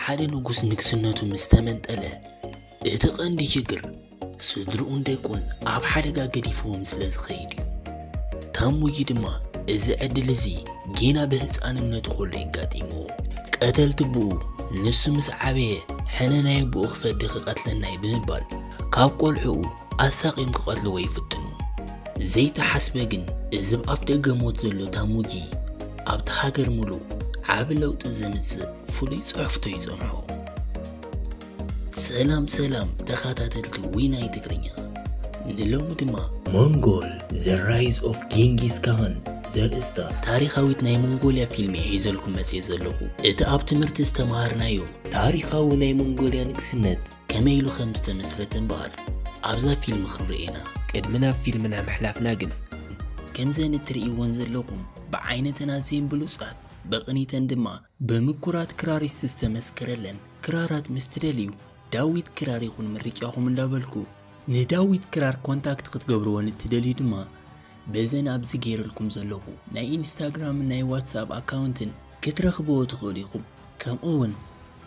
ሓደ ንጉስ ንግስነቱ ምስ ተመንጠለ፣ እቲ ቀንዲ ሽግር ስድርኡን ደቁን ኣብ ሓደጋ ገዲፍዎም ስለ ዝኸይድ እዩ። ታሙጂ ድማ እዚ ዕድል እዚ ጌና ብህፃንነቱ ከሎ የጋጢምዎ። ቀተልቲ ብኡ ንሱ ምስ ዓበየ ሕነ ናይ ኣቦኡ ክፈዲ ክቐትለና እዩ ብምባል ካብ ቆልዕኡ ኣሳቒም ክቐትልዎ ይፍትኑ። ዘይተሓስበ ግን እዚ ብ ኣፍ ደገ ሞት ዘሎ ታሙጂ ኣብቲ ሃገር ሙሉእ ዓቢ ለውጢ ዘምጽእ ፍሉይ ጽሑፍቶ ይጸንሖ። ሰላም ሰላም ተኸታተልቲ ዊናይ ትግርኛ፣ ንሎሚ ድማ ሞንጎል The Rise of Genghis Khan ዘርእስታ ታሪኻዊት ናይ ሞንጎልያ ፊልም እየ ሒዘልኩም መጽየ ዘለኹ። እቲ ኣብ ትምህርቲ ዝተምሃርናዮ ታሪኻዊ ናይ ሞንጎልያ ንግስነት ከመይ ኢሉ ከም ዝተመስረተ እምበኣር ኣብዛ ፊልም ክንርኢ ኢና። ቅድሚ ናብ ፊልምና ምሕላፍና ግን፣ ከምዘን እትርእይወን ዘለኹም ብዓይነተን ኣዝየን ብሉጻት፣ ብቕኒተን ድማ ብምኩራት ክራሪስት ዝተመስከረለን ክራራት ምስ ትደልዩ፣ ዳዊት ክራር ይኹን ምርጫኹም እንዳበልኩ፣ ንዳዊት ክራር ኮንታክት ክትገብርወን እትደልዩ ድማ፣ በዘን ኣብዚ ገይረልኩም ዘለኹ ናይ ኢንስታግራምን ናይ ዋትስኣፕ ኣካውንትን ክትረኽብዎ ትኽእሉ ኢኹም። ከምኡ እውን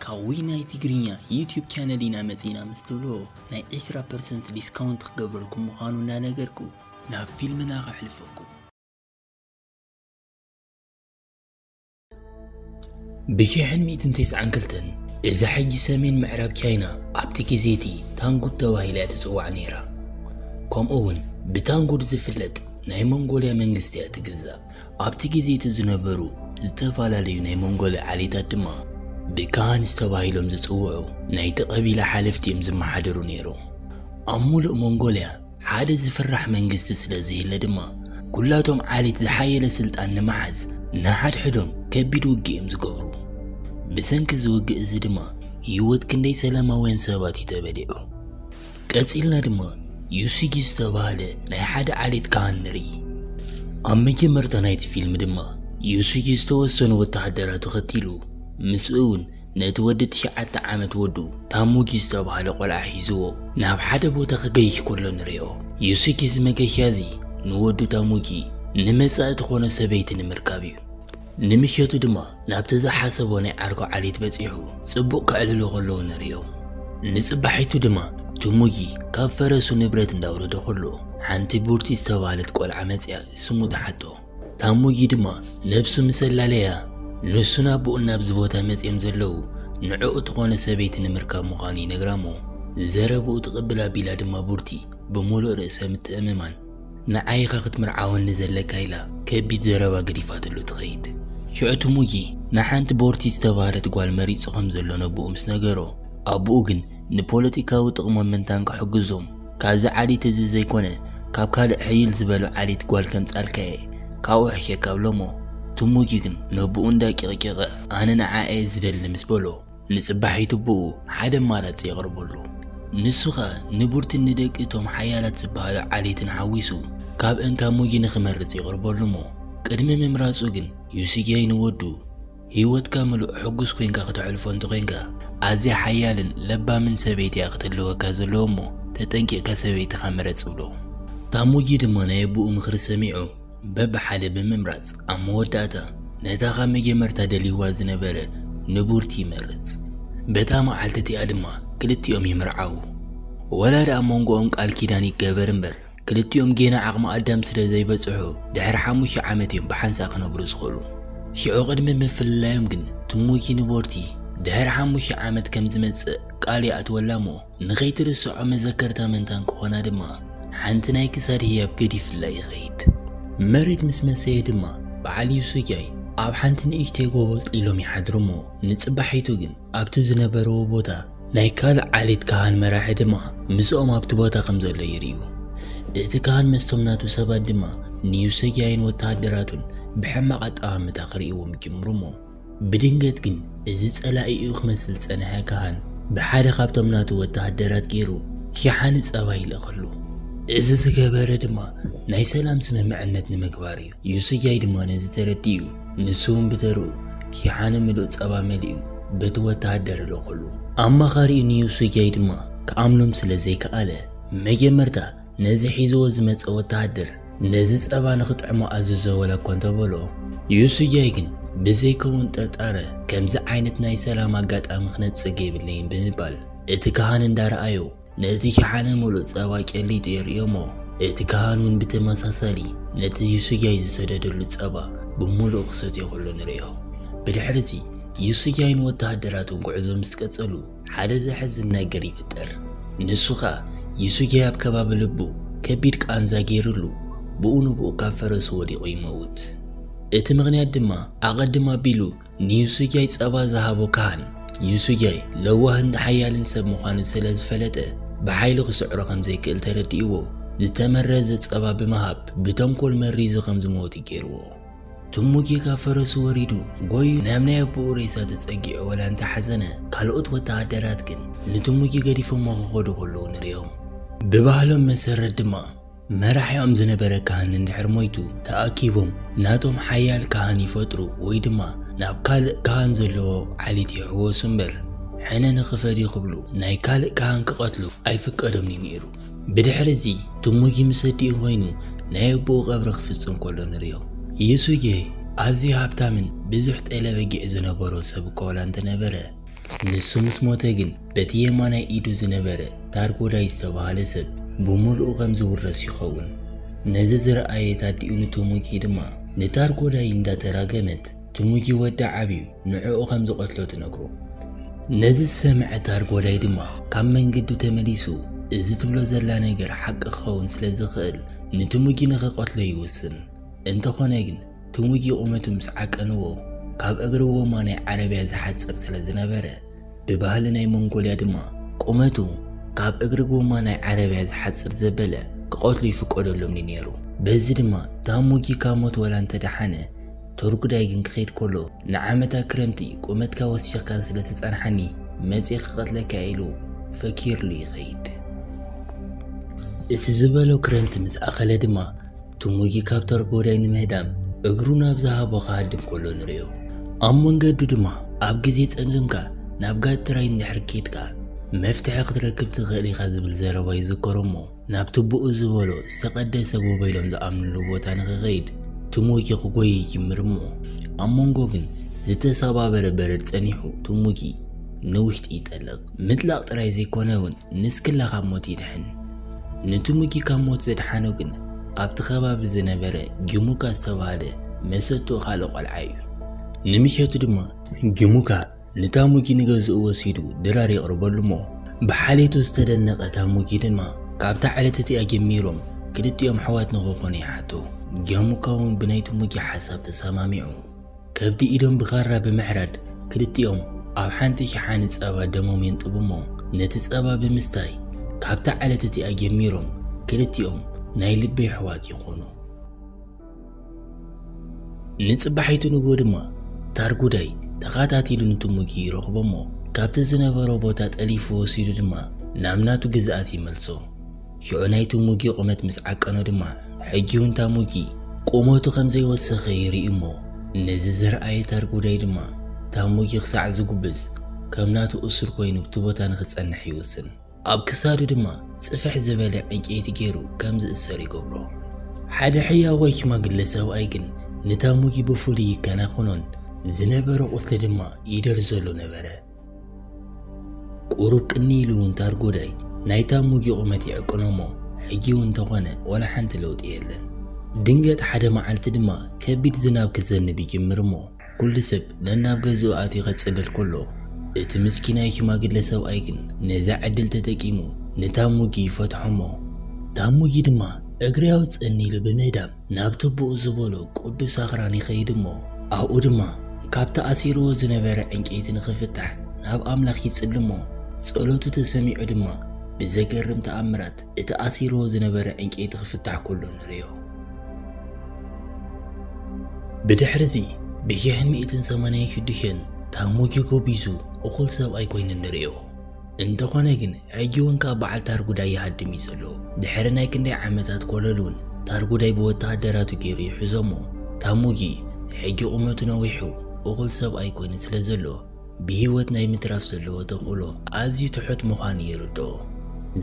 ካብ ዊናይ ትግርኛ ዩቲዩብ ቻነል ኢና መጺና ምስ ትብልዎ፣ ናይ ዒስራ ፐርሰንት ዲስካውንት ክገብረልኩም ምዃኑ እናነገርኩ፣ ናብ ፊልምና ከሕልፈኩም። ብሽሕን ሚእትን ተስዓን ክልተን፣ እዛ ሕጂ ሰሜን ምዕራብ ቻይና ኣብቲ ግዜ እቲ ታንጉድ ተባሂላ እያ ትጽዋዕ ነይራ። ከምኡ እውን ብታንጉድ ዝፍለጥ ናይ ሞንጎልያ መንግስቲ እያ ትግዛእ። ኣብቲ ግዜ እቲ ዝነበሩ ዝተፈላለዩ ናይ ሞንጎልያ ዓሌታት ድማ ብካሃንስ ተባሂሎም ዝጽውዑ ናይቲ ቀቢላ ሓለፍቲ እዮም ዝመሓደሩ ነይሮም። ኣብ ሙሉእ ሞንጎልያ ሓደ ዝፍራሕ መንግስቲ ስለ ዘየለ ድማ፣ ኩላቶም ዓሌት ዝሓየለ ስልጣን ንምሓዝ ንሓድሕዶም ከቢድ ውግእ እዮም ዝገብሩ። ብሰንኪ እዚ ውግእ እዚ ድማ ህይወት ክንደይ ሰላማውያን ሰባት እዩ ተበሊዑ። ቀጺልና ድማ ዩሲጊ ዝተባህለ ናይ ሓደ ዓሌት ካህን ንርኢ። ኣብ መጀመርታ ናይቲ ፊልም ድማ ዩሲጊ ዝተወሰኑ ወተሃደራቱ ከቲሉ፣ ምስኡ እውን ነቲ ወዲ ትሽዓተ ዓመት ወዱ ታሙጊ ዝተባህለ ቆልዓ ሒዝዎ ናብ ሓደ ቦታ ክገይሽ ከሎ ንሪኦ። ዩሲጊ እዚ መገሻ እዚ ንወዱ ታሙጊ ንመጻኢ ትኾኖ ሰበይቲ ንምርካብ እዩ። ንምሸቱ ድማ ናብቲ ዝሓሰቦ ናይ ዓርኩ ዓሌት በጺሑ ጽቡቕ ከዕልሉ ከለዉ ንሪኦ። ንጽባሒቱ ድማ ትሙጊ ካብ ፈረሱ ንብረት እንዳውረደ ከሎ ሓንቲ ቡርቲ ዝተባህለት ቆልዓ መጺኣ ስሙ ትሓቶ። ታሙጊ ድማ ነብሱ ምስ ኣላለያ ንሱን ኣቦኡን ናብዚ ቦታ መጺኦም ዘለዉ ንዕኡ ትኾነ ሰበይቲ ንምርካብ ምዃኑ ይነግራ እሞ ዘረብኡ ትቕብል ኣቢላ ድማ ቡርቲ ብምሉእ ርእሰ ምትእምማን ንዓይ ኢኻ ክትምርዓወኒ ዘለካ ኢላ ከቢድ ዘረባ ገዲፋትሉ ትኸይድ። ሽዑ ትሙጊ ንሓንቲ ቦርቲ ዝተባህለት ጓል መሪጹ ከም ዘሎ ነቦኡ ምስ ነገሮ፣ ኣቦኡ ግን ንፖለቲካዊ ጥቕሞም ምንታን ክሕግዞም ካብዚ ዓሌት እዚ ዘይኮነ ካብ ካልእ ሕይል ዝበሉ ዓሌት ጓል ከምጻልካ እየ፣ ካብኡ ሕሸካ ብሎ እሞ ትሙጊ ግን ነቦኡ እንዳቂቕቂቐ ኣነ ንዓ እየ ዝደሊ ምስ በሎ ንጽባሒቱ ብኡ ሓደ ኣማራጺ የቕርበሉ። ንሱ ኸኣ ንቡርትን ንደቂ እቶም ሓያላት ዝበሃሉ ዓሌትን ሓዊሱ ካብ እንታሙጊ ንኽመርጽ የቕርበሉ እሞ ቅድሚ ምምራጹ ግን ዩሲጊያይ ንወዱ ህይወትካ ምሉእ ሕጉስ ኮይንካ ክተሕልፎ እንተኾይንካ ኣዝያ ሓያልን ለባምን ሰበይቲ እያ ክትህልወካ ዘለዎ እሞ ተጠንቂቕካ ሰበይትኻ ምረጽ ይብሎ። ታሙጊ ድማ ናይ ኣቦኡ ምኽሪ ሰሚዑ በብሓደ ብምምራጽ ኣብ መወዳእታ ነታ ካብ መጀመርታ ደልይዋ ዝነበረ ንቡርቲ ይመርጽ። በታ መዓልቲ እቲኣ ድማ ክልቲኦም ይምርዓዉ። ወላ ደኣ ኣብ መንጎኦም ቃል ኪዳን ይገበር እምበር ክልቲኦም ጌና ዓቕሚ ኣዳም ስለ ዘይበጽሑ ድሕሪ ሓሙሽተ ዓመት እዮም ብሓንሳእ ክነብሩ ዝኽእሉ። ሽዑ ቅድሚ ምፍልላዮም ግን ትሙጊ ንቦርቲ ድሕሪ ሓሙሽተ ዓመት ከም ዝመጽእ ቃል ይኣትወላ እሞ ንኸይትርስዖ መዘከርታ መንታን ክኾና ድማ ሓንቲ ናይ ክሳድ ህያብ ገዲፍላ ይኸይድ። መሬት ምስ መሰየ ድማ በዓል ዩሱጃይ ኣብ ሓንቲ ንእሽተይ ጎቦ ጥሊሎም ይሓድሩ እሞ ንጽባሒቱ ግን ኣብቲ ዝነበርዎ ቦታ ናይ ካልእ ዓሌት ካህን መራሒ ድማ ምስኦም ኣብቲ ቦታ ከም ዘሎ ይርእዩ። እቲ ካህን መስቶም ናቱ ሰባት ድማ ንዩሰጊያይን ወተሃደራቱን ብሕማቕ ኣጠማምታ ክርእይዎም ይጅምሩ እሞ ብድንገት ግን እዚ ጸላኢኡ ክመስል ዝጸንሐ ካህን ብሓደ ካብቶም ናቱ ወተሃደራት ገይሩ ሸሓኒ ጸባ ይልእኸሉ። እዚ ዝገበረ ድማ ናይ ሰላም ስምምዕነት ንምግባር እዩ። ዩሱጃይ ድማ ነዚ ተረዲኡ ንሱ እውን ብተርኡ ሸሓኒ ምሉእ ጸባ መሊኡ በቲ ወተሃደር ልእኸሉ። ኣማኻሪኡ ንዩሱጃይ ድማ ክኣምኖም ስለ ዘይከኣለ መጀመርታ ነዚ ሒዝዎ ዝመጸ ወተሃደር ነዚ ጸባ ንኽጥዕሞ ኣዝዞ ወላ እኳ እንተበሎ ዩሱጃይ ግን ብዘይከውን ጥርጣረ ከምዚ ዓይነት ናይ ሰላም ኣጋጣሚ ክነጽግ የብለይን ብምባል እቲ ካህን እንዳረኣዮ ነቲ ሸሓነ ምሉእ ጸባ ጨሊጡ የርእዮሞ። እቲ ካህን እውን ብተመሳሳሊ ነቲ ዩሱያይ ዝሰደደሉ ጸባ ብምሉእ ክሰትዮ ከሎ ንርእዮ። ብድሕርዚ ዩሱያይን ወተሃደራቱን ጉዕዞ ምስ ቀጸሉ ሓደ ዘሕዝን ነገር ይፍጠር። ንሱ ኸኣ ዩሱያይ ኣብ ከባቢ ልቡ ከቢድ ቃንዛ ገይሩሉ ብኡ ንብኡ ካብ ፈረሱ ወዲቑ ይመውት። እቲ ምኽንያት ድማ ኣቐድም ኣቢሉ ንዩሱያይ ጸባ ዝሃቦ ካህን ዩሱያይ ለዋህን ሓያልን ሰብ ምዃኑ ስለ ዝፈለጠ ብሓይሊ ክስዕሮ ከም ዘይክእል ተረዲእዎ ዝተመረዘ ጸባ ብምሃብ ብተንኮል መሪዙ ከም ዝመውት ገይርዎ። ትሙጊ ካብ ፈረሱ ወሪዱ ጎዩ ናብ ናይ ኣቦኡ ሬሳ ተጸጊዑ ወላ እንተሓዘነ ካልኦት ወተሃደራት ግን ንትሙጊ ገዲፎሞ ክኸዱ ከለዉ ንርእዮም። ብባህሎም መሰረት ድማ መራሒኦም ዝነበረ ካህን እንድሕር ሞይቱ ተኣኪቦም ናቶም ሓያል ካህን ይፈጥሩ ወይ ድማ ናብ ካልእ ካህን ዘለዎ ዓሊት ይሕወሱ እምበር ሕነ ንኽፈድዩ ክብሉ ናይ ካልእ ካህን ክቐትሉ ኣይፍቀዶምን እዩ ነይሩ። ብድሕሪ እዚ ትሙጊ ምስ ኣዲኡ ኮይኑ ናይ ኣቦኡ ቀብሪ ክፍጽም ከሎ ንርእዮ። ዩሱጌ ኣዝዩ ሃብታምን ብዙሕ ጤለ በጊዕ ዝነበሮ ሰብ እኳ ወላ እንተነበረ ንሱ ምስ ሞተ ግን በቲ የማናይ ኢዱ ዝነበረ ታርጎዳይ ዝተባህለ ሰብ ብምሉኡ ከም ዝውረስ ይኸውን። ነዚ ዝረኣየት ኣዲኡ ንትሙጊ ድማ ንታርጎዳይ እንዳተራገመት ትሙጊ ወዳ ዓብዩ ንዕኡ ከም ዝቐትሎ ትነግሮ። ነዚ ዝሰምዐ ታርጎዳይ ድማ ካብ መንገዱ ተመሊሱ እዚ ትብሎ ዘላ ነገር ሓቂ ክኸውን ስለ ዝኽእል ንትሙጊ ንኽቐትሎ ይውስን። እንተኾነ ግን ትሙጊ ቁመቱ ምስ ዓቀንዎ ካብ እግሪ ጎማ ናይ ዓረብያ ዝሓጽር ስለ ዝነበረ ብባህሊ ናይ ሞንጎልያ ድማ ቁመቱ ካብ እግሪ ጎማ ናይ ዓረብያ ዝሓጽር ዘበለ ክቐትሉ ይፍቀደሎም ነይሩ። በዚ ድማ ታሙጊ ካብ ሞት ወላ እንተደሓነ ቶርጉዳይ ግን ክኸይድ ከሎ ንዓመታ ክረምቲ ቁመትካ ወሲኽካ ስለ ተጸንሓኒ መጺእ ክቐትለካ ኢሉ ፈኪርሉ ይኸይድ። እቲ ዝበሎ ክረምቲ ምስ ኣኸለ ድማ ትሙጊ ካብ ተርጎዳይ ንምህዳም እግሩ ናብ ዝሃቦ ክሃድም ከሎ ንርእዮ። ኣብ መንገዱ ድማ ኣብ ግዜ ጸገምካ ናብ ጋትራይ እንድሕር ኬድካ መፍትሒ ክትረክብ ትኽእል ኢኻ ዝብል ዘረባ ይዝከሮ እሞ ናብ ትቡኡ ዝበሎ ዝተቐደሰ ጎቦ ኢሎም ዝኣምንሉ ቦታ ንኽኸይድ ትሙጊ ክጎይ ይጅምር እሞ ኣብ መንጎ ግን ዝተሰባበረ በረድ ጸኒሑ ትሙጊ ንውሽጢ ይጠልቕ። ምጥላቕ ጥራይ ዘይኮነ እውን ንስክላ ካብ ሞት ይድሕን። ንትሙጊ ካብ ሞት ዘድሓኖ ግን ኣብቲ ከባቢ ዝነበረ ጊሙካ ዝተባህለ መሰትኡ ካልእ ቆልዓ እዩ። ንምሸቱ ድማ ጊሙካ ንታሙጊ ንገዝኡ ወሲዱ ድራር የቕርበሉ እሞ ብሓልየቱ ዝተደነቐ ታሙጊ ድማ ካብታ ዕለት እቲኣ ጀሚሮም ክልቲኦም ኣሕዋት ንኽኾኑ ይሓቶ። ጊሙካ እውን ብናይ ትሙጊ ሓሳብ ተሰማሚዑ ከብዲ ኢዶም ብኻራ ብምሕራድ ክልቲኦም ኣብ ሓንቲ ሸሓኒ ጸባ ደሞም የንጥቡ እሞ ነቲ ጸባ ብምስታይ ካብታ ዕለት እቲኣ ጀሚሮም ክልቲኦም ናይ ልቢ ኣሕዋት ይኾኑ። ንጽባሒቱ ንግሆ ድማ ታርጉዳይ ተኻታቲሉ ንትሙጊ ይረኽቦ እሞ ካብቲ ዝነበሮ ቦታ ጠሊፉ ወሲዱ ድማ ናብ ናቱ ግዝኣት ይመልሶ። ሽዑ ናይ ትሙጊ ቁመት ምስ ዓቀኖ ድማ ሕጂ እውን ታሙጊ ቁመቱ ከም ዘይወሰኸ ይርኢ እሞ ነዚ ዝረኣየ ታርጉዳይ ድማ ታሙጊ ክሳዕ ዝጉብዝ ከም ናቱ እሱር ኮይኑ ብቲ ቦታ ንኽጸንሕ ይውስን። ኣብ ክሳዱ ድማ ጽፍሕ ዝበለ ዕንጨይቲ ገይሩ ከም ዝእሰር ይገብሮ። ሓደ ሕያዋይ ሽማግለ ሰብኣይ ግን ንታሙጊ ብፍሉይ ይከናኸኖን ዝነበረ ቁስሊ ድማ ይደርዘሉ ነበረ። ቁሩብ ቅኒ ኢሉ እውን ታርጎዳይ ናይ ታሙጊ ቁመት ይዕቅኖ እሞ ሕጂ እውን እንተኾነ ወላ ሓንቲ ለውጢ የለን። ድንገት ሓደ መዓልቲ ድማ ከቢድ ዝናብ ክዘንብ ይጅምር እሞ ኩሉ ሰብ ነናብ ገዝኡ ኣትዩ ከጽልል ከሎ እቲ ምስኪናይ ሽማግለ ሰብኣይ ግን ነዛ ዕድል ተጠቂሙ ንታሙጊ ይፈትሖ እሞ ታሙጊ ድማ እግሪ ኣውጽእኒ ኢሉ ብምህዳም ናብ ትቡኡ ዝበሎ ቅዱስ ኣኽራን ይኸይድ እሞ ኣብኡ ድማ ካብ ተኣሲርዎ ዝነበረ ዕንጨይቲ ንኽፍታሕ ናብ ኣምላኽ ይጽሊ እሞ ጸሎቱ ተሰሚዑ ድማ ብዘገርም ተኣምራት እቲ ኣሲርዎ ዝነበረ ዕንጨይቲ ክፍታሕ ከሎ ንርእዮ። ብድሕርዚ ብሽሕን ሚእትን ሰማንያን ሽዱሽተን ታሙጊ ጎቢዙ እኹል ሰብኣይ ኮይኑ ንርእዮ። እንተኾነ ግን ሕጂ እውን ካብ በዓል ታርጉዳይ ይሃድም እዩ ዘሎ። ድሕሪ ናይ ክንደይ ዓመታት ኮለል እውን ታርጉዳይ ብወተሃደራቱ ገይሩ ይሕዞ እሞ ታሙጊ ሕጂ ቁመቱ ነዊሑ እኹል ሰብኣይ ኮይኑ ስለ ዘሎ ብህይወት ናይ ምትራፍ ዘለዎ ተኽእሎ ኣዝዩ ትሑት ምዃኑ ይርድኦ።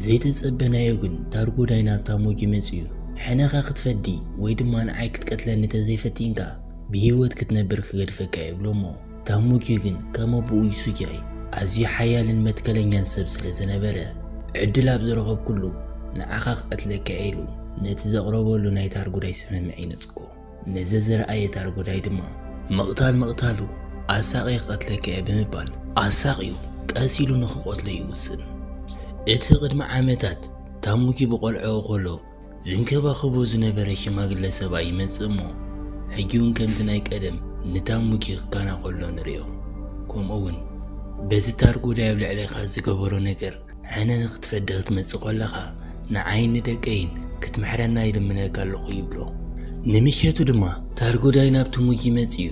ዘይተጸበናዮ ግን ታርጉዳይ ናብ ታሙጊ መጺኡ ሕነኻ ክትፈዲ ወይ ድማ ንዓይ ክትቀትለኒ ተዘይፈቲንካ ብህይወት ክትነብር ክገድፈካ ይብሎ እሞ፣ ታሙጊ ግን ከም ኣቦኡ ዩሱጊ ኣዝዩ ሓያልን መትከለኛን ሰብ ስለ ዝነበረ፣ ዕድል ኣብ ዝረኸብኩሉ ንዓኻ ክቐትለካ ኢሉ ነቲ ዘቕረበሉ ናይ ታርጉዳይ ስምምዕ ይነጽጎ። ነዚ ዝረኣየ ታርጉዳይ ድማ፣ ምቕታል ምቕታሉ ኣሳቒ ክቐትለካ እየ ብምባል ኣሳቕዩ ቀስ ኢሉ ንኽቐትሎ ይውስን። እቲ ቅድሚ ዓመታት ታሙጊ ብቆልዕኡ ከሎ ዝንከባኸቦ ዝነበረ ሽማግለ ሰብኣይ ይመጽእ እሞ፣ ሕጂ እውን ከምቲ ናይ ቀደም ንታሙጊ ክካና ከሎ ንርእዮ። ከምኡ እውን በዚ ታርጉዳይ ኣብ ልዕሌኻ ዝገበሮ ነገር ሕነ ንኽትፈዲ ክትመጽእ ከለኻ፣ ንዓይን ንደቀይን ክትምሕረና ይልምነካ ኣለኹ ይብሎ። ንምሸቱ ድማ ታርጉዳይ ናብ ትሙጊ መጺኡ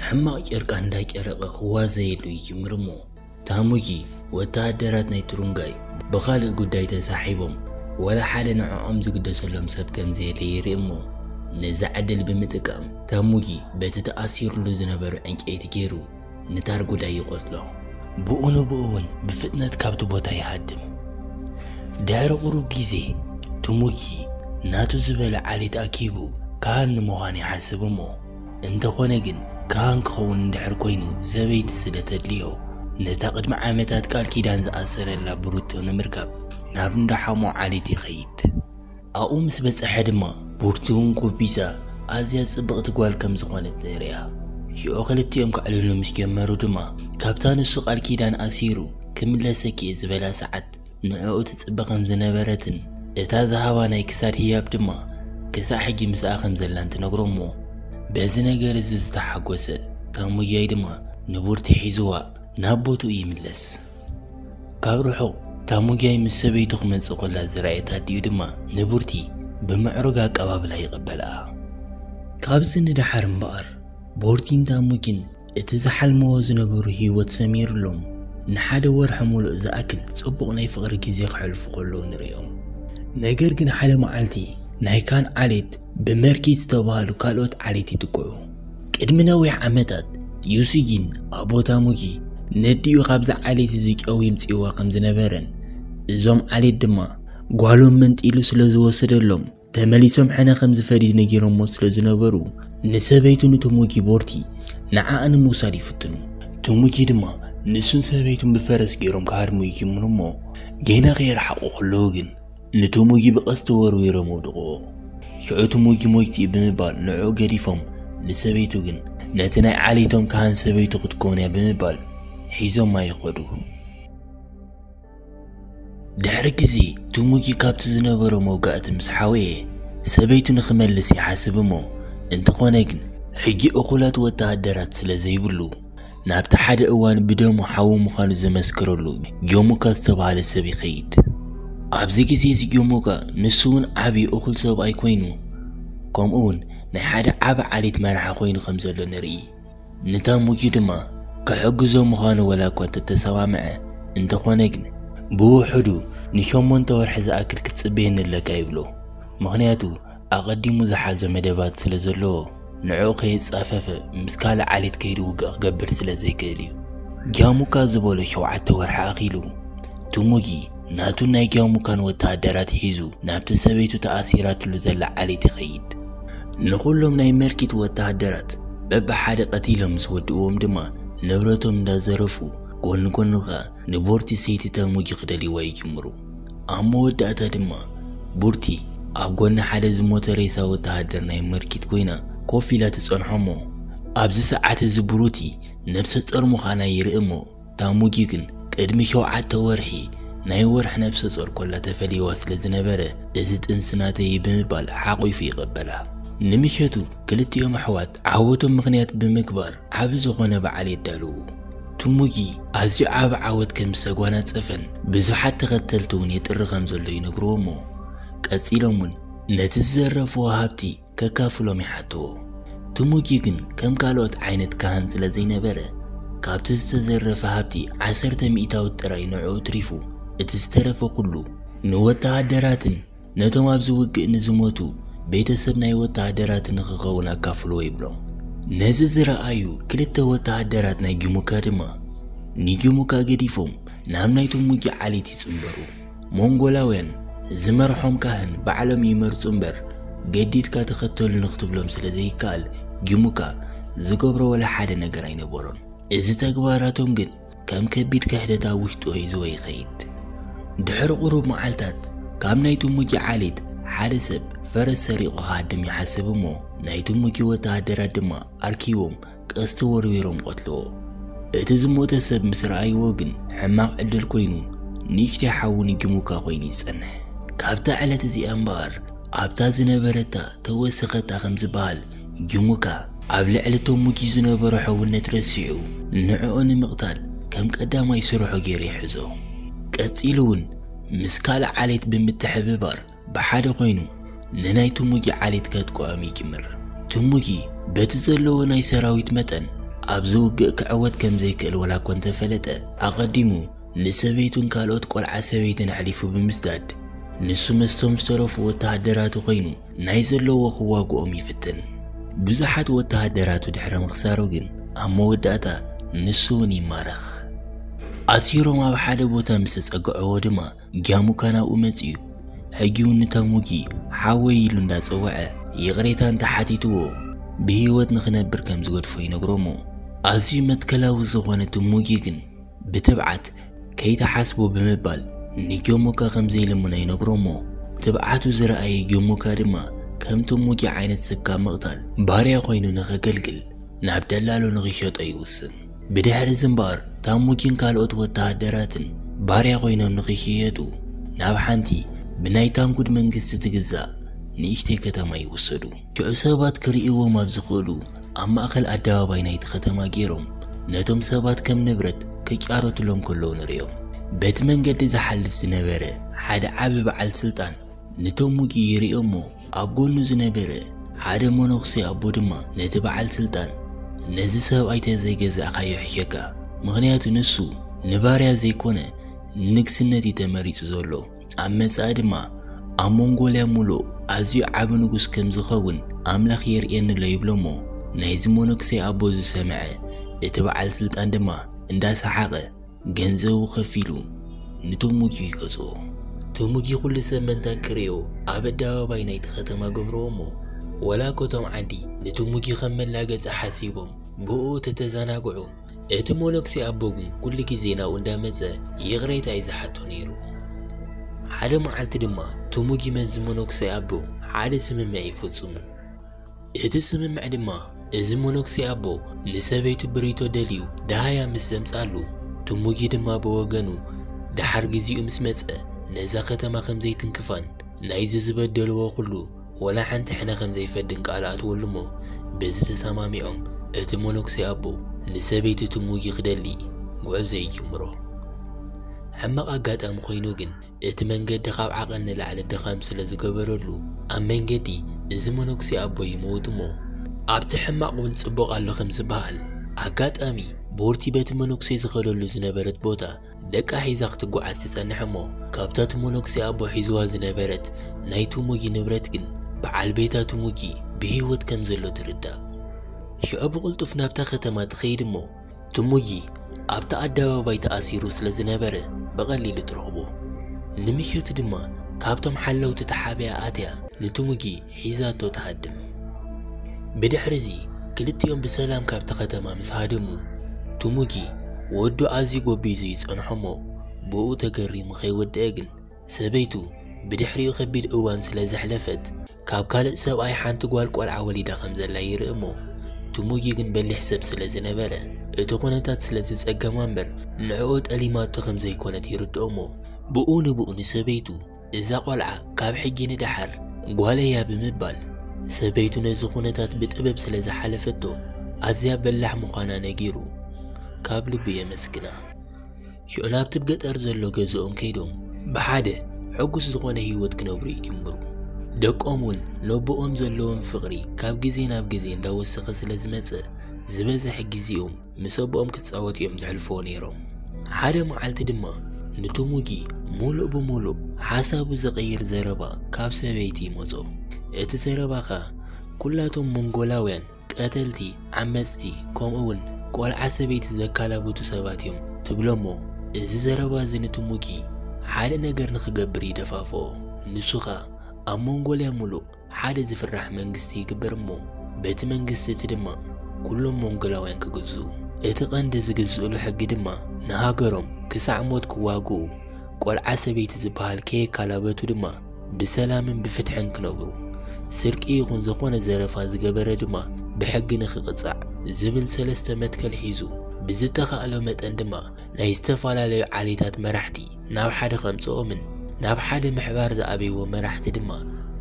ሕማቕ ጨርቃ እንዳጨረቐ ክዋዘየሉ ይጅምር እሞ፣ ታሙጊ ወተሃደራት ናይ ትሩንጋይ ብኻልእ ጉዳይ ተሳሒቦም፣ ወላ ሓደ ንዕኦም ዝግደሰሎም ሰብ ከም ዘየለ ይርኢ እሞ፣ ነዛ ዕድል ብምጥቃም ታሙጊ በቲ ተኣሲሩሉ ዝነበረ ዕንጨይቲ ገይሩ ንታርጉዳይ ይቐትሎ። ብኡ ንብኡ እውን ብፍጥነት ካብቲ ቦታ ይሃድም። ድሕሪ ቁሩብ ግዜ ትሙጊ ናቱ ዝበለ ዓሌት ኣኪቡ ካህን ንምዃን ይሓስብ እሞ፣ እንተኾነ ግን ካህን ክኸውን እንድሕር ኮይኑ ሰበይቲ ስለ ተድልዮ፣ ነታ ቅድሚ ዓመታት ቃል ኪዳን ዝኣሰረላ ብሩቶ ንምርካብ ናብ እንዳ ሓሞ ዓሌት ይኸይድ። ኣብኡ ምስ በጽሐ ድማ ቡርቲውን ኩቢዛ ኣዝያ ጽብቕቲ ጓል ከም ዝኾነት ንርእያ። ሽዑ ክልቲኦም ከዕልሉ ምስ ጀመሩ ድማ ካብታ ንሱ ቃል ኪዳን ኣሲሩ ክምለሰኪ እየ ዝበላ ሰዓት ንዕኡ ትጽበ ከም ዝነበረትን እታ ዝሃባ ናይ ክሳድ ህያብ ድማ ክሳዕ ሕጂ ምስኣ ከም ዘላን ትነግሮ እሞ በዚ ነገር እዚ ዝተሓጎሰ ታሙያይ ድማ ንቡርቲ ሒዝዋ ናብ ቦትኡ ይምለስ። ካብ ርሑቕ ታሙጊያይ ምስ ሰበይቱ ክመጽእ ኮላ ዝረኣየት ኣዲኡ ድማ ንቡርቲ ብምዕሩግ ኣቀባብላ ይቐበልኣ። ካብዚ ንደሓር እምበኣር ቦርቲን ታሙጊን እቲ ዝሓልመዎ ዝነበሩ ህይወት ሰሚሩሎም ንሓደ ወርሒ ሙሉእ ዝኣክል ጽቡቕ ናይ ፍቕሪ ግዜ ከሕልፉ ከለዉ ንርእዮም። ነገር ግን ሓደ መዓልቲ ናይ ካን ዓሌት ብመርኪ ዝተባህሉ ካልኦት ዓሌት ይጥቅዑ። ቅድሚ ነዊሕ ዓመታት ዩሲጊን ኣቦ ታሙጊ ነዲኡ ካብዚ ዓሌት እዚ ጨው ይምጽእዋ ከም ዝነበረን እዞም ዓሌት ድማ ጓሎም መንጢሉ ስለ ዝወሰደሎም ተመሊሶም ሕነ ከም ዝፈድዩ ነጊሮሞ ስለ ዝነበሩ ንሰበይቱ ንትሙጊ ቦርቲ ንዓኣ ንምውሳድ ይፍትኑ። ትሙጊ ድማ ንሱን ሰበይቱን ብፈረስ ገይሮም ክሃድሙ ይጅምሩ እሞ ጌና ከይረሓቑ ከለዉ ግን ንትሙጊ ብቐስቲ ወርዊሮም ኣውድቕዎ። ሽዑ ትሙጊ ሞይቱ እዩ ብምባል ንዕኡ ገዲፎም ንሰበይቱ ግን ነቲ ናይ ዓሌቶም ካህን ሰበይቱ ክትከውን እያ ብምባል ሒዞማ ይኸዱ። ድሕሪ ግዜ ትሙጊ ካብቲ ዝነበሮ መውጋእቲ ምስ ሓወየ ሰበይቱ ንኽመልስ ይሓስብ እሞ እንተኾነ ግን ሕጂ እኹላት ወተሃደራት ስለ ዘይብሉ ናብቲ ሓደ እዋን ብደሙ ሓዉ ምዃኑ ዘመስከረሉ ጆሙካ ዝተባህለ ሰብ ይኸይድ። ኣብዚ ግዜ እዚ ጆሙካ ንሱ እውን ዓቢ እኹል ሰብኣይ ኮይኑ ከምኡ እውን ናይ ሓደ ዓቢ ዓሌት መራሒ ኮይኑ ከም ዘሎ ንርኢ። ንታሙጊ ድማ ክሕግዞ ምዃኑ ወላ እኳ እንተተሰማምዐ እንተኾነ ግን ብውሑዱ ንሸሞንተ ወርሒ ዝኣክል ክትጽበየኒ ኣለካ ይብሎ። ምኽንያቱ ኣቐዲሙ ዝሓዞ መደባት ስለ ዘለዎ ንዕኡ ከየጻፈፈ ምስ ካልእ ዓሌት ከይዱ ውግእ ክገብር ስለ ዘይክእል እዩ። ጃሙካ ዝበሎ ሸውዓተ ወርሒ ኣኺሉ ትሙጊ ናቱን ናይ ጃሙካን ወተሃደራት ሒዙ ናብቲ ሰበይቱ ተኣሲራትሉ ዘላ ዓሌት ይኸይድ። ንኹሎም ናይ መርኪት ወተሃደራት በብሓደ ቀቲሎም ምስ ወድእዎም ድማ ንብረቶም እንዳዘረፉ ጎኒ ጎኑ ኸኣ ንቦርቲ ሰይቲ ተሙጊ ክደልይዋ ይጅምሩ። ኣብ መወዳእታ ድማ ቡርቲ ኣብ ጎኒ ሓደ ዝሞተ ሬሳ ወተሃደር ናይ መርኪት ኮይና ኮፍ ኢላ ትጸንሖ እሞ ኣብዚ ሰዓት እዚ ብሩቲ ነብሰ ጾር ምዃና ይርኢ እሞ ታሙጊ ግን ቅድሚ ሸውዓተ ወርሒ ናይ ወርሒ ነብሰ ጾር ኮላ ተፈልይዋ ስለ ዝነበረ እዚ ጥንሲ ናተይ ብምባል ሓቒፉ ይቐበላ። ንምሸቱ ክልቲኦም ኣሕዋት ዓወቶም ምኽንያት ብምግባር ዓቢ ዝኾነ በዓል የዳልዉ። ትሙጊ ኣዝዩ ዓቢ ዓወት ከም ዝተጓናጸፈን ብዙሓት ተኸተልቲ እውን የጥሪ ከም ዘሎ ይነግርዎ እሞ ቀጺሎም እውን ነቲ ዝዘረፍዎ ሃብቲ ከካፍሎም ይሓትዎ። ትሙጊ ግን ከም ካልኦት ዓይነት ካህን ስለ ዘይነበረ ካብቲ ዝተዘረፈ ሃብቲ ዓሰርተ ሚእታዊት ጥራይ ንዕኡ ትሪፉ እቲ ዝተረፈ ኩሉ ንወተሃደራትን ነቶም ኣብዚ ውግእ ንዝሞቱ ቤተሰብ ናይ ወተሃደራት ንኽኸውን ኣካፍልዎ ይብሎም። ነዚ ዝረኣዩ ክልተ ወተሃደራት ናይ ጅሙካ ድማ ንጅሙካ ገዲፎም ናብ ናይ ትሙጊ ዓሌት ይጽንበሩ። ሞንጎላውያን ዝመርሖም ካህን ባዕሎም ይመርጹ እምበር ገዲድካ ተኸተሉ ንክትብሎም ስለ ዘይከኣል ጅሙካ ዝገብሮ ወላ ሓደ ነገር ኣይነበሮን። እዚ ተግባራቶም ግን ከም ከቢድ ክሕደት ኣብ ውሽጡ ሒዝዎ ይኸይድ። ድሕሪ ቁሩብ መዓልታት ካብ ናይ ቱሙጂ ዓሌት ሓደ ሰብ ፈረስ ሰሪቑ ክሃድም ይሓስብ እሞ ናይ ቱሙጂ ወተሃደራት ድማ ኣርኪቦም ቀስቲ ወርዊሮም ቀትልዎ። እቲ ዝሞተ ሰብ ምስ ረኣይዎ ግን ሕማቕ ዕድል ኮይኑ ንእሽተይ ሓዉ ንጊሙካ ኮይኑ ይጸንሕ። ካብታ ዕለት እዚኣ እምበኣር ኣብታ ዝነበረታ ተወሰኸታ ከም ዝበሃል ጊሙካ ኣብ ልዕሊ ቶሙጂ ዝነበሮ ሕውነት ረሲዑ ንዕኡ ንምቕታል ከም ቀዳማይ ስርሑ ገይሩ ይሕዞ። ቀጺሉ እውን ምስ ካልእ ዓሌት ብምትሕብባር ብሓደ ኮይኑ ንናይ ቱሙጂ ዓሌት ከጥቅዖም ይጅምር። ቱሙጂ በቲ ዘለዎ ናይ ሰራዊት መጠን ኣብዚ ውግእ ክዕወት ከም ዘይክእል ወላ እኮ እንተፈለጠ ኣቐዲሙ ንሰበይቱን ካልኦት ቆልዓ ሰበይትን ኣሕሊፉ ብምስዳድ ንሱ መስቶም ዝተረፉ ወተሃደራቱ ኮይኑ ናይ ዘለዎ ክዋግኦም ይፍትን። ብዙሓት ወተሃደራቱ ድሕሪ ምኽሳሩ ግን ኣብ መወዳእታ ንሱ እውን ይማረኽ። ኣሲሮም ኣብ ሓደ ቦታ ምስ ተጸግዕዎ ድማ ጊያሙካ ናብኡ መጺኡ ሕጂ እውን ንታሙጊ ሓወይ ኢሉ እንዳጸወዐ ይቕሬታ እንተሓቲትዎ ብህይወት ንኽነብር ከም ዝገድፎ ይነግሮ እሞ ኣዝዩ መትከላዊ ዝኾነ ትሙጊ ግን ብትብዓት ከይትሓስቦ ብምባል ንጊዮሞካ ከም ዘይልምኖ ይነግሮ እሞ ትብዓቱ ዝረኣየ ጊዮሞካ ድማ ከም ትሙጊ ዓይነት ሰብ ካብ ምቕታል ባርያ ኮይኑ ንኸገልግል ናብ ደላሎ ንኽሸጦ ይውስን። ብድሕሪ እዚ እምበኣር ታሙጊን ካልኦት ወተሃደራትን ባርያ ኮይኖም ንኽሽየጡ ናብ ሓንቲ ብናይ ታንጉድ መንግስቲ ትግዛእ ንእሽተይ ከተማ ይውሰዱ። ሽዑ ሰባት ክርእይዎም ኣብ ዝኽእሉ ኣብ ማእከል ኣደባባይ ናይቲ ከተማ ገይሮም ነቶም ሰባት ከም ንብረት ክጫረትሎም ከለዉ ንርእዮም። በቲ መንገዲ ዝሓልፍ ዝነበረ ሓደ ዓቢ በዓል ስልጣን ንቶሙጊ ይርእዮ እሞ ኣብ ጎኑ ዝነበረ ሓደ መነኩሴ ኣቦ ድማ ነቲ በዓል ስልጣን ነዚ ሰብኣይ ተዘይገዛእካዮ ሕሸካ፣ ምኽንያቱ ንሱ ንባርያ ዘይኮነ ንንግስነት እዩ ተመሪጹ ዘሎ። ኣብ መጻኢ ድማ ኣብ ሞንጎልያ ሙሉእ ኣዝዩ ዓቢ ንጉስ ከም ዝኸውን ኣምላኽ የርእየኒ ኣሎ ይብሎ እሞ ናይዚ መነኩሴ ኣቦ ዝሰምዐ እቲ በዓል ስልጣን ድማ እንዳሰሓቐ ገንዘቡ ከፊሉ ንትሙጊ ይገዝኦ። ትሙጊ ኩሉ ሰብ መንታ ክርእዮ ኣብ ኣደባባይ ናይቲ ከተማ ገብርዎ እሞ ወላ እኮ እቶም ዓዲ ንትሙጊ ከም መላገጺ ሓሲቦም ብኡ ተተዘናግዑ እቲ መነኩሴ ኣቦ ግን ኩሉ ግዜ ናብኡ እንዳመጸ ይቕሬታ እዩ ዝሓቶ ነይሩ። ሓደ መዓልቲ ድማ ትሙጊ መዚ መነኩሴ ኣቦ ሓደ ስምምዕ ይፍጽሙ። እቲ ስምምዕ ድማ እዚ መነኩሴ ኣቦ ንሰበይቱ ብሪቶ ደልዩ ደሃያ ምስ ዘምጻሉ ትሙጊ ድማ ብወገኑ ደሓር ግዜኡ ምስ መጸ ነዛ ከተማ ከም ዘይትንክፋን ናይዚ ዝበደልዎ ኩሉ ወላ ሓንቲ ሕነ ከም ዘይፈድን ቃል ኣትወሉ እሞ በዚ ተሰማሚዖም እቲ መነኩሴ ኣቦ ንሰበይቲ ትሙጊ ክደሊ ጉዕዞ ይጅምሮ። ሕማቕ ኣጋጣሚ ኮይኑ ግን እቲ መንገዲ ካብ ዓቐን ንላዕሊ ድኻም ስለ ዝገበረሉ ኣብ መንገዲ እዚ መነኩሴ ኣቦ ይመውት እሞ ኣብቲ ሕማቕ እውን ጽቡቕ ኣሎ ከም ዝበሃል ኣጋጣሚ ቦርቲ በቲ መነኩሴ ዝኸደሉ ዝነበረት ቦታ ደቃ ሒዛ ክትጓዓዝ ትጸንሕ እሞ ካብታ ትሞኖክሲ ኣቦ ሒዝዋ ዝነበረት ናይ ትሙጊ ንብረት ግን በዓል ቤታ ትሙጊ ብህይወት ከም ዘሎ ትርዳእ። ሽዑ ብቕልጡፍ ናብታ ከተማ ትኸይድ እሞ ትሙጊ ኣብቲ ኣደባባይ ተኣሲሩ ስለ ዝነበረ ብቐሊሉ ትረኽቦ። ንምሸቱ ድማ ካብቶም ሓለውቲ ተሓቢኣ ኣትያ ንትሙጊ ሒዛቶ ትሃድም። ብድሕሪ እዚ ክልቲኦም ብሰላም ካብቲ ከተማ ምስ ሃደሙ ትሙጊ ወዱ ኣዝዩ ጎቢዙ ይጸንሖ እሞ ብኡ ተገሪሙ ከይወደአ ግን ሰበይቱ ብድሕሪኡ ከቢድ እዋን ስለ ዘሕለፈት ካብ ካልእ ሰብኣይ ሓንቲ ጓል ቆልዓ ወሊዳ ከም ዘላ ይርኢ እሞ ትሙጊ ግን በሊሕ ሰብ ስለ ዝነበረ እቲ ኩነታት ስለ ዝጸገማ እምበር ንዕኡ ጠሊማቶ ከም ዘይኮነት ይርድኦ እሞ ብኡ ንብኡ ንሰበይቱ እዛ ቆልዓ ካብ ሕጂ ንደሓር ጓለያ ብምባል ሰበይቱ ነዚ ኩነታት ብጥበብ ስለ ዝሓለፈቶ ኣዝያ በላሕ ምዃና ነጊሩ ካብ ልቡ የመስግና። ሽዑ ናብቲ ብገጠር ዘሎ ገዝኦም ከይዶም ብሓደ ሕጉስ ዝኾነ ህይወት ክነብሩ ይጅምሩ። ደቆም እውን ነቦኦም ዘለዎም ፍቕሪ ካብ ግዜ ናብ ግዜ እንዳወሰኸ ስለ ዝመጸ ዝበዝሐ ግዜኦም ምስ ኣቦኦም ክጻወቱ እዮም ዘሕልፍዎ ነይሮም። ሓደ መዓልቲ ድማ ንትሙጊ ሙሉእ ብሙሉእ ሓሳቡ ዝቕይር ዘረባ ካብ ሰበይቲ ይመጾ። እቲ ዘረባ ኸኣ ኩላቶም ሞንጎላውያን ቀተልቲ፣ ዓመጽቲ፣ ከምኡ እውን ቆልዓ ሰበይቲ ዘካላብቱ ሰባት እዮም ትብሎ እሞ እዚ ዘረባ እዚ ንትሙጊ ሓደ ነገር ንኽገብር ይደፋፍኦ። ንሱ ኸኣ ኣብ ሞንጎልያ ሙሉእ ሓደ ዝፍራሕ መንግስቲ ይግበር እሞ በቲ መንግስቲ እቲ ድማ ኩሎም ሞንጎላውያን ክግዝኡ። እቲ ቀንዲ ዝግዝእሉ ሕጊ ድማ ንሃገሮም ክሳዕ ሞት ክዋግኡ፣ ቆልዓ ሰበይቲ ዝበሃል ከየካላበቱ ድማ ብሰላምን ብፍትሕን ክነብሩ፣ ስርቂ ይኹን ዝኾነ ዘረፋ ዝገበረ ድማ ብሕጊ ንኽቕጻዕ ዝብል ሰለስተ መትከል ሒዙ፣ ብዝተኻእሎ መጠን ድማ ናይ ዝተፈላለዩ ዓሌታት መራሕቲ ናብ ሓደ ከምጽኦምን ናብ ሓደ ምሕባር ዝኣበይዎ መራሕቲ ድማ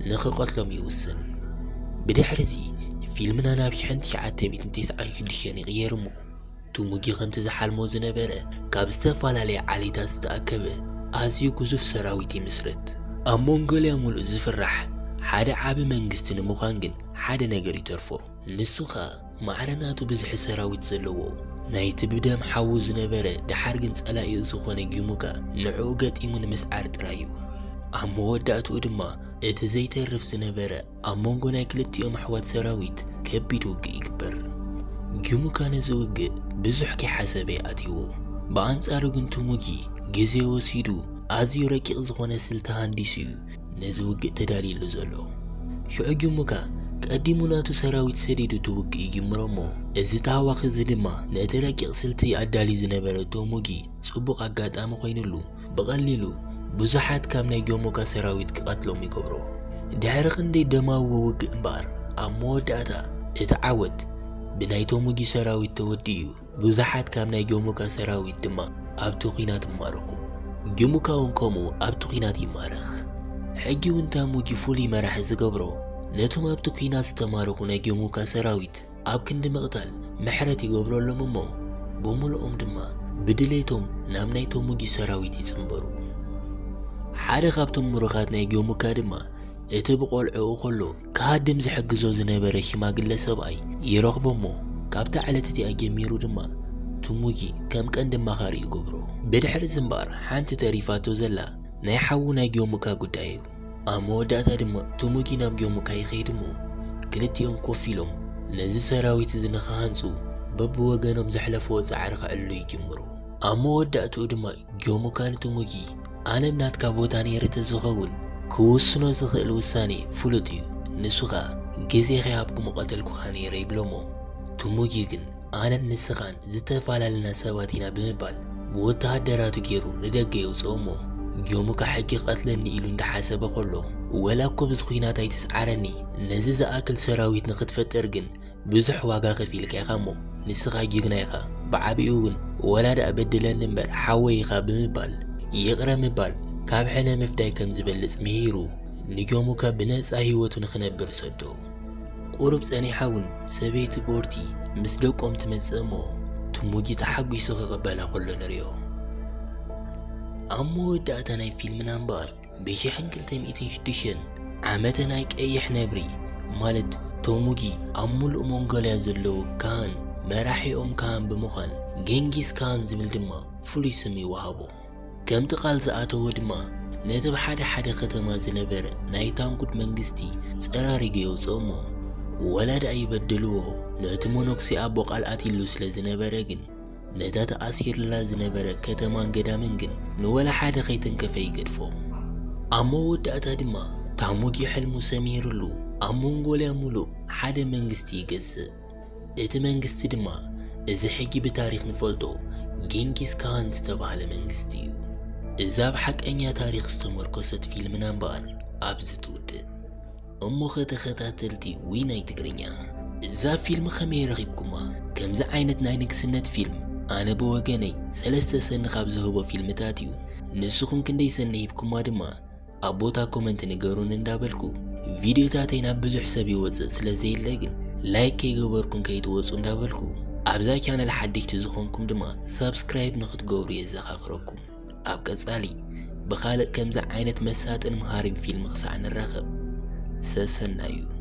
ንኽቐትሎም ይውስን። ብድሕሪ እዚ ፊልምና ናብ ሽሕን ትሽዓተ ሚእትን ተስዓን ሽዱሽተን ይቕየር እሞ፣ ቱሙጊ ከምቲ ዝሓልሞ ዝነበረ ካብ ዝተፈላለየ ዓሌታት ዝተኣከበ ኣዝዩ ግዙፍ ሰራዊት ይምስርት። ኣብ ሞንጎልያ ሙሉእ ዝፍራሕ ሓደ ዓቢ መንግስቲ ንምዃን ግን ሓደ ነገር ይተርፎ። ንሱ ኸኣ ማዕረ ናቱ ብዝሒ ሰራዊት ዘለዎ፣ ናይቲ ብደም ሓዉ ዝነበረ፣ ደሓር ግን ጸላኢኡ ዝኾነ ጊሙካ ንዕኡ ገጢሙ ንምስዓር ጥራይ እዩ። ኣብ መወዳእትኡ ድማ እቲ ዘይተርፍ ዝነበረ ኣብ መንጎ ናይ ክልቲኦም ኣሕዋት ሰራዊት ከቢድ ውግእ ይግበር። ጊሙካ ነዚ ውግእ ብዙሕ ከይሓሰበ እዩ ኣትይዎ። ብኣንጻሩ ግን ቱሙጊ ግዜ ወሲዱ ኣዝዩ ረቂቕ ዝኾነ ስልቲ ሃንዲሱ እዩ ነዚ ውግእ ተዳልዩሉ ዘሎ። ሽዑ ጊሙካ ቀዲሙ ናቱ ሰራዊት ሰዲዱ እቲ ውግእ ይጅምሮ እሞ፣ እዚ ተሃዋኺ እዚ ድማ ነቲ ረቂቕ ስልቲ ኣዳልዩ ዝነበረ ቶሙጊ ጽቡቕ ኣጋጣሚ ኮይኑሉ፣ ብቐሊሉ ብዙሓት ካብ ናይ ጊሙካ ሰራዊት ክቐትሎም ይገብሮ። ድሕሪ ክንደይ ደማዊ ውግእ እምበኣር፣ ኣብ መወዳእታ እቲ ዓወት ብናይ ቶሙጊ ሰራዊት ተወዲኡ እዩ። ብዙሓት ካብ ናይ ጊሙካ ሰራዊት ድማ ኣብቲ ኲናት ይማረኹ። ጊሙካ እውን ከምኡ ኣብቲ ኲናት ይማረኽ። ሕጂ እውን ታሙጊ ፍሉይ መራሒ ዝገብሮ፣ ነቶም ኣብቲ ኲናት ዝተማረኹ ናይ ጊሙካ ሰራዊት ኣብ ክንዲ ምቕታል ምሕረት ይገብረሎም እሞ፣ ብምሉኦም ድማ ብድሌቶም ናብ ናይ ቶሙጊ ሰራዊት ይጽንበሩ። ሓደ ካብቶም ምሩኻት ናይ ጊሙካ ድማ እቲ ብቆልዕኡ ከሎ ክሃድም ዝሕግዞ ዝነበረ ሽማግለ ሰብኣይ ይረኽቦ እሞ፣ ካብታ ዕለት እቲኣ ጀሚሩ ድማ ቱሙጊ ከም ቀንዲ ኣማኻሪ ይገብሮ። ብድሕሪ እዚ እምበኣር ሓንቲ ተሪፋቶ ዘላ ናይ ሓዉ ናይ ጊሙካ ጉዳይ እዩ። ኣብ መወዳእታ ድማ ቱሙጊ ናብ ጊሙካ ይኸይድ እሞ፣ ክልቲኦም ኮፍ ኢሎም ነዚ ሰራዊት እዚ ንኽሃንጹ በብወገኖም ዘሕለፍዎ ጻዕሪ ከዕልሉ ይጅምሩ። ኣብ መወዳእትኡ ድማ ጊሙካ ንቱሙጊ፣ ኣነ ኣብ ናትካ ቦታ ነይረ ተዝኸውን ክውስኖ ዝኽእል ውሳኔ ፍሉጥ እዩ። ንሱ ኸኣ ግዜ ከይሃብኩ ምቐተልኩኻ ነይረ ይብሎ እሞ፣ ቱሙጊ ግን ኣነን ንስኻን ዝተፈላለና ሰባት ኢና ብምባል ብወተሃደራቱ ገይሩ ንደገ የውፅኦ እሞ፣ ጊሙካ ሕጂ ክቐትለኒ ኢሉ እንዳሓሰበ ከሎ፣ ወላ እኮ ብዚ ኲናት ኣይትስዓረኒ፣ ነዚ ዝኣክል ሰራዊት ንኽትፈጥር ግን ብዙሕ ዋጋ ከፊልካ ኢኻ እሞ፣ ንስኻ ጅግና ኢኻ። ብዓቢኡ እውን ወላ ደኣ በድለኒ እምበር ሓወይ ኢኻ ብምባል፣ ይቕረ ምባል ካብ ሕነ ምፍዳይ ከም ዝበልጽ ምሂሩ፣ ንጊሙካ ብነጻ ህይወቱ ንኽነብር ሰዶ። ቁሩብ ጸኒሓ እውን ሰበይቲ ቦርቲ ምስ ደቆም ትመጽእ እሞ፣ ቱሙጊ ተሓጒሱ ክቕበላ ከሎ ንሪኦ። ኣብ መወዳእታ ናይ ፊልምና እምበኣር፣ ብሽሕን ክልተ ሚእትን ሽዱሽተን ዓመተ ናይ ቀይሕ ነብሪ፣ ማለት ቶሙጊ ኣብ ሙሉእ ሞንጎልያ ዘለዉ ካህን መራሒኦም ካህን ብምዃን ጌንጊስ ካህን ዝብል ድማ ፍሉይ ስም ይወሃቦ። ከምቲ ቃል ዝኣተዎ ድማ ነቲ ብሓደ ሓደ ከተማ ዝነበረ ናይ ታንጉድ መንግስቲ ጸራሪጉ የውጽኦ እሞ፣ ወላ ደኣ ይበድልዎ፣ ነቲ መነኩሴ ኣቦ ቃል ኣትይሉ ስለ ዝነበረ ግን፣ ነታ ተኣሲርላ ዝነበረ ከተማን ገዳምን ግን ንወላ ሓደ ከይተንከፈ ይገድፎ። ኣብ መወዳእታ ድማ ታሙጊ ሕልሙ ሰሚርሉ ኣብ ሞንጎልያ ሙሉእ ሓደ መንግስቲ ይገዝእ። እቲ መንግስቲ ድማ እዚ ሕጂ ብታሪኽ ንፈልጦ ጌንጊስ ካሃን ዝተባህለ መንግስቲ እዩ። እዛ ኣብ ሓቀኛ ታሪኽ ዝተመርኮሰት ፊልምና እምበኣር ኣብዚ ትውድእ። እሞ ኸ ተኸታተልቲ ዊናይ ትግርኛ፣ እዛ ፊልም ከመይ ረኺብኩማ? ከምዚ ዓይነት ናይ ንግስነት ፊልም ኣነ ብወገነይ ሰለስተ ሰኒ ካብ ዝህቦ ፊልምታት እዩ። ንስኹም ክንደይ ሰኒ ሂብኩማ ድማ ኣብ ቦታ ኮመንት ንገሩን እንዳበልኩ፣ ቪድዮታተይ ናብ ብዙሕ ሰብ ይወፅእ ስለ ዘየለ ግን ላይክ ከይገበርኩም ከይትወፁ እንዳበልኩ፣ ኣብዛ ቻነል ሓደሽቲ ዝኾንኩም ድማ ሳብስክራይብ ንክትገብሩ የዘኻኽረኩም። ኣብ ቀጻሊ ብኻልእ ከምዚ ዓይነት መሳጥን መሃሪን ፊልም ክሳዕ ንራኸብ፣ ሰሰናዩ።